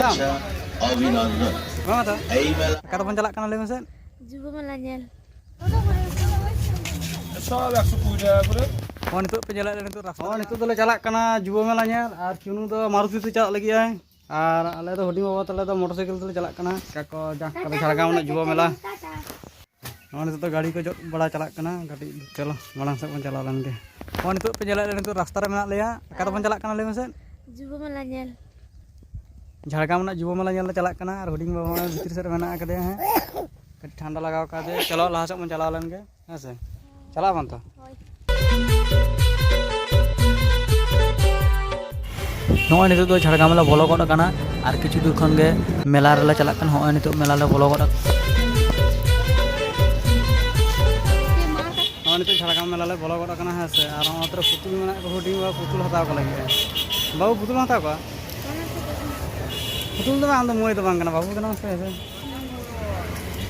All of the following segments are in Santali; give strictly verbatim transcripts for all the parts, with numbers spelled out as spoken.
ᱟᱪᱪᱷᱟ, ᱚᱵᱷᱤᱱᱚᱱᱫᱚᱱ᱾ ᱵᱟᱝ ᱫᱚ? ᱮᱭ ᱢᱮᱞᱟ᱾ ᱚᱠᱟ ᱨᱮᱵᱚᱱ ᱪᱟᱞᱟᱜ ᱠᱟᱱᱟ, ᱞᱟᱹᱭ ᱢᱮᱥᱮ? ᱡᱩᱵᱚ ᱢᱮᱞᱟ ᱧᱮᱞ᱾ ᱥᱟᱵ ᱮᱠᱥᱚ ᱠᱩᱲᱤ ᱴᱟᱠᱟ ᱠᱚᱨᱮ᱾ ᱦᱚᱸ, ᱱᱤᱛᱚᱜ ᱯᱮ ᱧᱮᱞᱮᱫ ᱞᱮ ᱱᱤᱛᱚᱜ ᱨᱟᱥᱛᱟ᱾ ᱦᱚᱸ, ᱱᱤᱛᱚᱜ ᱫᱚᱞᱮ ᱪᱟᱞᱟᱜ ᱠᱟᱱᱟ ᱡᱩᱵᱚ ᱢᱮᱞᱟ ᱧᱮᱞ, ᱟᱨ ᱪᱩᱱᱩ ᱫᱚ ᱢᱟᱨᱩᱛᱤ ᱛᱮ ᱪᱟᱞᱟᱜ ᱞᱟᱹᱜᱤᱫ ᱟᱭ, ᱟᱨ ᱟᱞᱮ ᱫᱚ ᱦᱩᱰᱤᱧ ᱵᱟᱵᱟ ᱛᱟᱞᱮ ᱫᱚ ᱢᱚᱴᱚᱨ ᱥᱟᱭᱠᱮᱞ ᱛᱮᱞᱮ ᱪᱟᱞᱟᱜ ᱠᱟᱱᱟ᱾ ᱪᱮᱠᱟ ᱠᱚ ᱡᱟᱠ ᱠᱟᱞᱮ ᱡᱷᱟᱲᱜᱨᱟᱢ ᱨᱮᱱᱟᱜ ᱡᱩᱵᱚ ᱢᱮᱞᱟ᱾ ᱱᱚᱜᱼᱚᱭ ᱱᱤᱛᱚᱜ ᱫᱚ ᱜᱟᱹᱰᱤ ᱠᱚ ᱡᱚᱜ ᱵᱟᱲᱟ ᱪᱟᱞᱟᱜ ᱠᱟᱱᱟ, ᱠᱟᱹᱴᱤᱡ ᱪᱚᱞᱚ ᱢᱟᱲᱟᱝ ᱥᱮᱫ ᱵᱚᱱ ᱪᱟᱞᱟᱣ ᱞᱮᱱ ᱜᱮ᱾ ᱱᱚᱜᱼᱚᱭ ᱱᱤᱛᱚᱜ ᱯᱮ ᱧᱮᱞᱮᱫ ᱞᱮ ᱱᱤᱛᱚᱜ ᱨᱟᱥᱛᱟ ᱨᱮ ᱢᱮᱱᱟᱜ ᱞᱮᱭᱟ, ᱚᱠᱟ ᱨᱮᱵᱚᱱ ᱪᱟᱞᱟᱜ ᱠᱟᱱᱟ ᱞᱟᱹᱭ ᱢᱮᱥᱮ? ᱡᱩᱵᱚ ᱢᱮᱞᱟ ᱧᱮᱞ᱾ ᱡᱷᱟᱲᱜᱨᱟᱢ ᱨᱮᱱᱟᱜ ᱡᱩᱵᱚ ᱢᱮᱞᱟ ᱧᱮᱞ ᱞᱮ ᱪᱟᱞᱟᱜ ᱠᱟᱱᱟ, ᱟᱨ ᱦᱩᱰᱤᱧ ᱵᱟᱵᱟ ᱵᱷᱤᱛᱤᱨ ᱥᱮᱫ ᱨᱮ ᱢᱮᱱᱟᱜ ᱟᱠᱟᱫᱮᱭᱟ ᱦᱟᱸᱜ, ᱠᱟᱹᱴᱤᱡ ᱴᱷᱟᱱᱰᱟ ᱞᱟᱜᱟᱣ ᱠᱟᱫᱮᱭᱟ᱾ ᱪᱚᱞᱚ ᱞᱟᱦᱟ ᱥᱮᱫ ᱵᱚᱱ ᱪᱟᱞᱟᱣ ᱞᱮᱱ ᱜᱮ, ᱦᱮᱸ ᱥᱮ? ᱪᱟᱞᱟᱜ ᱟᱵᱚᱱ ᱛᱚ? ᱦᱳᱭ᱾ ᱱᱚᱜᱼᱚᱭ ᱱᱤᱛᱚᱜ ᱫᱚ ᱡᱷᱟᱲᱜᱨᱟᱢ ᱞᱮ ᱵᱚᱞᱚ ᱜᱚᱫ ᱟᱠᱟᱱᱟ, ᱟᱨ ᱠᱤᱪᱷᱩ ᱫᱩᱨ ᱠᱷᱚᱱ ᱜᱮ ᱢᱮᱞᱟ ᱨᱮᱞᱮ ᱪᱟᱞᱟᱜ ᱠᱟᱱᱟ᱾ ᱱᱚᱜᱼᱚᱭ ᱱᱤᱛᱚᱜ ᱢᱮᱞᱟ ᱞᱮ ᱵᱚᱞᱚ ᱜᱚᱫ ᱟᱠᱟᱱᱟ᱾ ᱱᱚᱜᱼᱚᱭ ᱱᱤᱛᱚᱜ ᱡᱷᱟᱲᱜᱨᱟᱢ ᱢᱮᱞᱟ ᱞᱮ ᱵᱚᱞᱚ ᱜᱚᱫ ᱟᱠᱟᱱᱟ, ᱦᱮᱸ ᱥᱮ? ᱟᱨ ᱱᱚᱣᱟ ᱛᱚᱨᱚᱯ ᱯᱩᱛᱩᱞ ᱢᱮᱱᱟᱜ ᱠᱚᱣᱟ, ᱦᱩᱰᱤᱧ ᱵᱟᱵᱩ ᱯᱩᱛᱩᱞ ᱦᱟᱛᱟᱣ ᱠᱚ ᱞᱟᱹᱜᱤᱫ᱾ ᱵᱟᱹᱵᱩ, ᱯᱩᱛᱩᱞ ᱦᱟᱛᱟᱣ ᱠᱚᱣᱟ? ᱯᱩᱛᱩᱞ ᱫᱚ ᱵᱟᱝ, ᱟᱢ ᱫᱚ ᱢᱟᱹᱭ ᱫᱚ ᱵᱟᱝ ᱠᱟᱱᱟ, ᱵᱟᱹᱵᱩ ᱠᱟᱱᱟᱢ ᱥᱮ, ᱦᱮᱸ ᱥᱮ?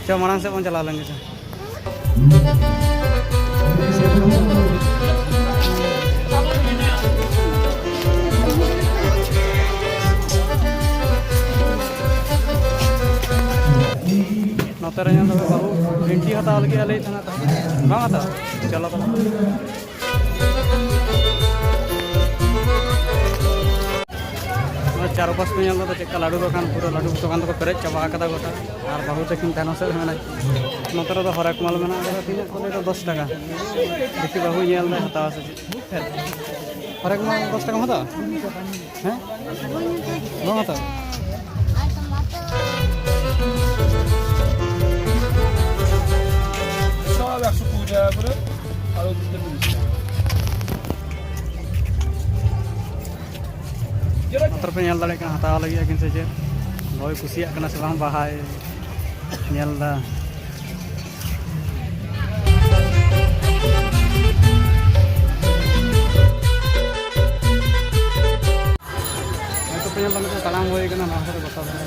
ᱪᱚ, ᱢᱟᱲᱟᱝ ᱥᱮᱫ ᱵᱚᱱ ᱪᱟᱞᱟᱣ ᱞᱮᱱ ᱜᱮ, ᱪᱚ᱾ ᱱᱚᱛᱮ ᱨᱮ ᱧᱮᱞ ᱫᱚ ᱵᱟᱹᱵᱩ, ᱵᱷᱤᱱᱴᱤ ᱦᱟᱛᱟᱣ ᱞᱟᱹᱜᱤᱫ ᱮ ᱞᱟᱹᱭᱮᱫ ᱛᱟᱦᱮᱱᱟ, ᱵᱟᱝ ᱦᱟᱛᱟᱣᱟ? ᱪᱚᱞᱚ ᱛᱚᱵᱮ᱾ ᱱᱚᱣᱟ ᱪᱟᱨᱯᱟᱥ ᱠᱚ ᱧᱮᱞ ᱫᱚ ᱪᱮᱫᱠᱟ ᱞᱟᱹᱰᱩ ᱫᱚᱠᱟᱱ, ᱯᱩᱨᱟᱹ ᱞᱟᱹᱰᱩ ᱫᱚᱠᱟᱱ ᱫᱚᱠᱚ ᱯᱮᱨᱮᱡ ᱪᱟᱵᱟ ᱟᱠᱟᱫᱟ ᱜᱚᱴᱟ᱾ ᱟᱨ ᱵᱟᱹᱦᱩ ᱛᱟᱹᱠᱤᱱ ᱛᱟᱭᱱᱚᱢ ᱥᱮᱫ ᱨᱮ ᱢᱮᱱᱟᱜ ᱠᱤᱱᱟ᱾ ᱱᱚᱛᱮ ᱨᱮᱫᱚ ᱦᱚᱨᱮᱠ ᱢᱟᱞ ᱢᱮᱱᱟᱜ ᱟᱠᱟᱫᱟ, ᱛᱤᱱᱟᱹᱜ ᱠᱚ ᱞᱟᱹᱭᱫᱟ ᱫᱚᱥ ᱴᱟᱠᱟ᱾ ᱫᱮᱠᱷᱤ ᱵᱟᱹᱦᱩ ᱧᱮᱞ ᱫᱟᱭ ᱦᱟᱛᱟᱣᱟ ᱥᱮ ᱪᱮᱫ᱾ ᱦᱚᱨᱮᱠ ᱢᱟᱞ ᱫᱚᱥ ᱴᱟᱠᱟᱢ ᱦᱟᱛᱟᱣᱟ? ᱦᱮᱸ? ᱵᱟᱝ ᱦᱟᱛᱟᱣᱟ? ᱥᱚᱵ ᱮᱠᱥᱚ ᱠᱩᱲᱤ ᱴᱟᱠᱟ ᱠᱚᱨᱮ, ᱟᱨ ᱱᱚᱛᱮ ᱯᱮ ᱧᱮᱞ ᱫᱟᱲᱮᱭᱟᱜ ᱠᱟᱱᱟ, ᱦᱟᱛᱟᱣ ᱞᱟᱹᱜᱤᱫ ᱟᱹᱠᱤᱱ ᱥᱮ ᱪᱮᱫ? ᱵᱟᱹᱦᱩᱭ ᱠᱩᱥᱤᱭᱟᱜ ᱠᱟᱱᱟ ᱥᱮ ᱵᱟᱝ ᱵᱟᱦᱟᱭ ᱧᱮᱞ ᱮᱫᱟ᱾ ᱦᱚᱭᱛᱳ ᱯᱮ ᱧᱮᱞ ᱫᱟ, ᱱᱤᱛᱚᱜ ᱛᱟᱲᱟᱢ ᱦᱩᱭ ᱠᱟᱱᱟ, ᱱᱚᱣᱟ ᱠᱚᱨᱮ ᱜᱚᱴᱟ ᱫᱷᱟᱨᱮ᱾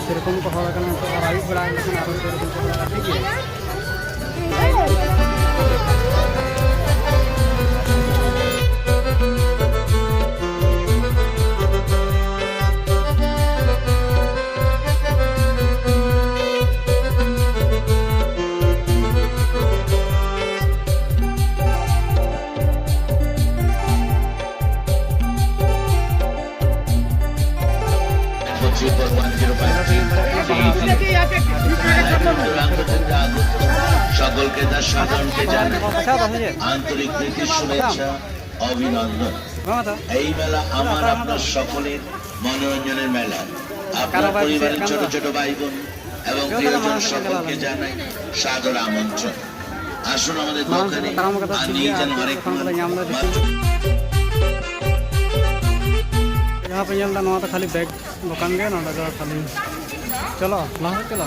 ᱥᱮᱨᱚᱠᱚᱢ ᱠᱚ ᱦᱚᱲ ᱠᱟᱱᱟ ᱱᱤᱛᱚᱜ, ᱟᱨ ᱟᱹᱭᱩᱵ ᱵᱮᱲᱟ ᱞᱮᱱᱠᱷᱟᱱ ᱟᱨᱚ ᱥᱮᱨᱚᱠᱚᱢ ᱠᱚ ᱦᱚᱲ ᱠᱟᱱᱟ, ᱴᱷᱤᱠ ᱜᱮᱭᱟ᱾ সকলকে তার সাধারণকে জানাই আন্তরিক প্রীতি শুভেচ্ছা, অভিনন্দন। এই মেলা আমার আপনার সকলের মনোরঞ্জনের মেলা। আপনার পরিবারের ছোট ছোট ভাই বোন এবং প্রিয়জন সকলকে জানাই সাদর আমন্ত্রণ। আসুন আমাদের দোকানে আর নেই যেন হরেক মাল। ᱡᱟᱦᱟᱸ ᱯᱮ ᱧᱮᱞ ᱮᱫᱟ, ᱱᱚᱣᱟ ᱫᱚ ᱠᱷᱟᱹᱞᱤ ᱵᱮᱜᱽ ᱫᱚᱠᱟᱱ ᱜᱮ᱾ ᱱᱚᱰᱮ ᱫᱚ ᱠᱷᱟᱹᱞᱤ, ᱪᱚᱞᱚ ᱞᱟᱦᱟ ᱥᱮᱫ ᱪᱚᱞᱚ᱾